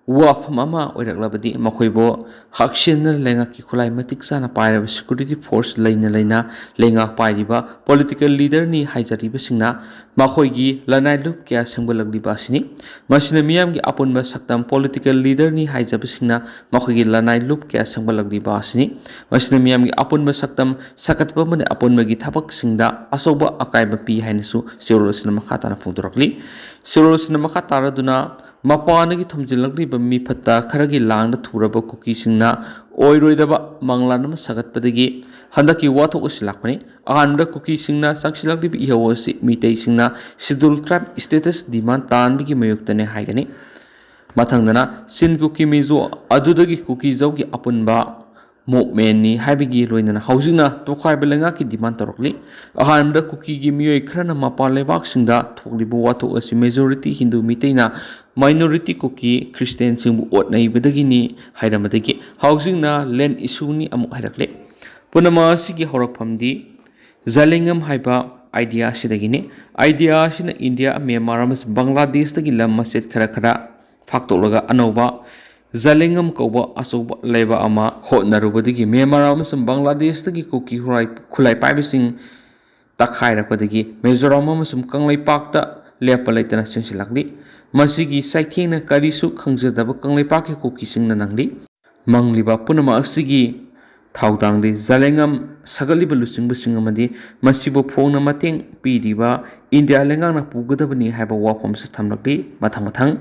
ꯋꯥꯐꯝ ꯑꯃ ꯑꯣꯏꯔꯛꯂꯕꯗꯤ ꯃꯈꯣꯏꯕꯨ ꯍꯛꯁꯦꯜꯅ ꯂꯩꯉꯥꯛꯀꯤ ꯈꯨꯠꯂꯥꯏ ꯃꯇꯤꯛ ꯆꯥꯅ ꯄꯥꯏꯔꯕ security force ꯂꯩꯅ ꯂꯩꯅ ꯂꯩꯉꯥꯛ ꯄꯥꯏꯔꯤꯕ political leaderꯅꯤ ꯍꯥꯏꯖꯔꯤꯕꯁꯤꯡꯅ ꯃꯈꯣꯏꯒꯤ ꯂꯅꯥꯏ ꯂꯨꯞ ꯀꯌꯥ ꯁꯦꯝꯒꯠꯂꯛꯂꯤꯕ ꯑꯁꯤꯅꯤ꯫ ꯃꯁꯤꯅ ꯃꯤꯌꯥꯝꯒꯤ ꯑꯄꯨꯟꯕ ꯁꯛꯇꯝ political leaderꯅꯤ ꯍꯥꯏꯖꯕꯁꯤꯡꯅ ꯃꯈꯣꯏꯒꯤ ꯂꯅꯥꯏ ꯂꯨꯞ ꯀꯌꯥ ꯁꯦꯝꯒꯠꯂꯛꯂꯤꯕ ꯑꯁꯤꯅꯤ꯫ ꯃꯁꯤꯅ ꯃꯤꯌꯥꯝꯒꯤ ꯑꯄꯨꯟꯕ ꯁꯛꯇꯝ ꯁꯥꯒꯠꯄ ꯑꯃꯗꯤ ꯑꯄꯨꯟꯕꯒꯤ ꯊꯕꯛꯁꯤꯡꯗ ꯑꯆꯧꯕ ꯑꯀꯥꯏꯕ ꯄꯤ ꯍꯥꯏꯅꯁꯨ ꯆꯦꯔꯣꯜ ꯑꯁꯤꯅ ꯃꯈꯥ ꯇꯥꯅ ꯐꯣꯡꯗꯣꯔꯛꯂꯤ꯫ ꯆꯦꯔꯣꯜ ꯑꯁꯤꯅ ꯃꯈꯥ ꯇꯥꯔꯗꯨꯅ ꯃꯄꯥꯟꯗꯒꯤ ꯊꯣꯝꯖꯤꯜꯂꯛꯂꯤꯕ ꯃꯤꯐꯠꯇ ꯈꯔꯒꯤ ꯂꯥꯡꯗ ꯊꯨꯔꯕ ꯀꯨꯀꯤꯁꯤꯡꯅ ꯑꯣꯏꯔꯣꯏꯗꯕ ꯃꯪꯂꯥꯟ ꯑꯃ ꯁꯥꯒꯠꯄꯗꯒꯤ ꯍꯟꯗꯛꯀꯤ ꯋꯥꯊꯣꯛ ꯑꯁꯤ ꯂꯥꯛꯄꯅꯤ꯫ ꯑꯍꯥꯟꯕꯗ ꯀꯨꯀꯤꯁꯤꯡꯅ ꯆꯪꯁꯤꯜꯂꯛꯂꯤꯕ ꯏꯍꯧ ꯑꯁꯤ ꯃꯤꯇꯩꯁꯤꯡꯅ schedule tribe status demand ꯇꯥꯟꯕꯒꯤ ꯃꯥꯌꯣꯛꯇꯅꯤ ꯍꯥꯏꯒꯅꯤ꯫ ꯃꯊꯪꯗꯅ ꯆꯤꯟ ꯀꯨꯀꯤ ꯃꯤꯖꯣ, ꯑꯗꯨꯗꯒꯤ ꯀꯨꯀꯤꯖꯧꯒꯤ ꯑꯄꯨꯟꯕ movementꯅꯤ ꯍꯥꯏꯕꯒꯤ ꯂꯣꯏꯅꯅ ꯍꯧꯖꯤꯛꯅ ꯇꯣꯈꯥꯏꯕ ꯂꯩꯉꯥꯛꯀꯤ demand ꯇꯧꯔꯛꯂꯤ꯫ ꯑꯍꯥꯟꯕꯗ ꯀꯨꯀꯤꯒꯤ ꯃꯤꯑꯣꯏ ꯈꯔꯅ ꯃꯄꯥꯟ ꯂꯩꯕꯥꯛꯁꯤꯡꯗ ꯊꯣꯛꯂꯤꯕ ꯋꯥꯊꯣꯛ ꯑꯁꯤ majority ꯍꯤꯟꯗꯨ ꯃꯤꯇꯩꯅ minority ꯀꯨꯀꯤ ꯈ꯭ꯔꯤꯁꯇꯤꯌꯥꯟꯁꯤꯡꯕꯨ ꯑꯣꯠꯅꯩꯕꯗꯒꯤꯅꯤ ꯍꯥꯏꯔꯝꯕꯗꯒꯤ ꯍꯧꯖꯤꯛꯅ land issueꯅꯤ ꯑꯃꯨꯛ ꯍꯥꯏꯔꯛꯂꯦ꯫ ꯄꯨꯝꯅꯃꯛ ꯑꯁꯤꯒꯤ ꯍꯧꯔꯛꯐꯝꯗꯤ ꯖꯂꯦꯡꯉꯝ ꯍꯥꯏꯕ idea ꯑꯁꯤꯗꯒꯤꯅꯤ꯫ Idea ꯑꯁꯤꯅ ꯏꯟꯗꯤꯌꯥ, ꯃ꯭ꯌꯥꯟꯃꯥꯔ ꯑꯃꯁꯨꯡ ꯕꯪꯒ꯭ꯂꯥꯗꯦꯁꯇꯒꯤ ꯂꯝ ꯃꯆꯦꯠ ꯈꯔ ꯈꯔ ꯐꯥꯛꯇꯣꯛꯂꯒ ꯑꯅꯧꯕ ꯖꯂꯦꯡꯉꯝ ꯀꯧꯕ ꯑꯆꯧꯕ ꯂꯩꯕꯥꯛ ꯑꯃ ꯍꯣꯠꯅꯔꯨꯕꯗꯒꯤ ꯃ꯭ꯌꯥꯟꯃꯥꯔ ꯑꯃꯁꯨꯡ ꯕꯪꯒ꯭ꯂꯥꯗꯦꯁꯇꯒꯤ ꯀꯨꯀꯤ ꯈꯨꯠꯂꯥꯏ ꯈꯨꯠꯂꯥꯏ ꯄꯥꯏꯕꯁꯤꯡ ꯇꯛꯈꯥꯏꯔꯛꯄꯗꯒꯤ ꯃꯤꯖꯣꯔꯥꯝ ꯑꯃꯁꯨꯡ ꯀꯪꯂꯩꯄꯥꯛꯇ ꯂꯦꯞꯄ ꯂꯩꯇꯅ ꯆꯦꯟꯁꯤꯜꯂꯛꯂꯤ꯫ ꯃꯁꯤꯒꯤ ꯆꯩꯊꯦꯡꯅ ꯀꯔꯤꯁꯨ ꯈꯪꯖꯗꯕ ꯀꯪꯂꯩꯄꯥꯛꯀꯤ ꯀꯨꯀꯤꯁꯤꯡꯅ ꯅꯪꯂꯤ꯫ ꯃꯪꯂꯤꯕ ꯄꯨꯝꯅꯃꯛ ꯑꯁꯤꯒꯤ ꯊꯧꯗꯥꯡꯗꯤ ꯖꯂꯦꯡꯉꯝ ꯁꯥꯒꯠꯂꯤꯕ ꯂꯨꯆꯤꯡꯕꯁꯤꯡ ꯑꯃꯗꯤ ꯃꯁꯤꯕꯨ ꯐꯣꯡꯅ ꯃꯇꯦꯡ ꯄꯤꯔꯤꯕ ꯏꯟꯗꯤꯌꯥ ꯂꯩꯉꯥꯛꯅ ꯄꯨꯒꯗꯕꯅꯤ ꯍꯥꯏꯕ ꯋꯥꯐꯝꯁꯨ ꯊꯝꯂꯛꯂꯤ꯫ ꯃꯊꯪ ꯃꯊꯪ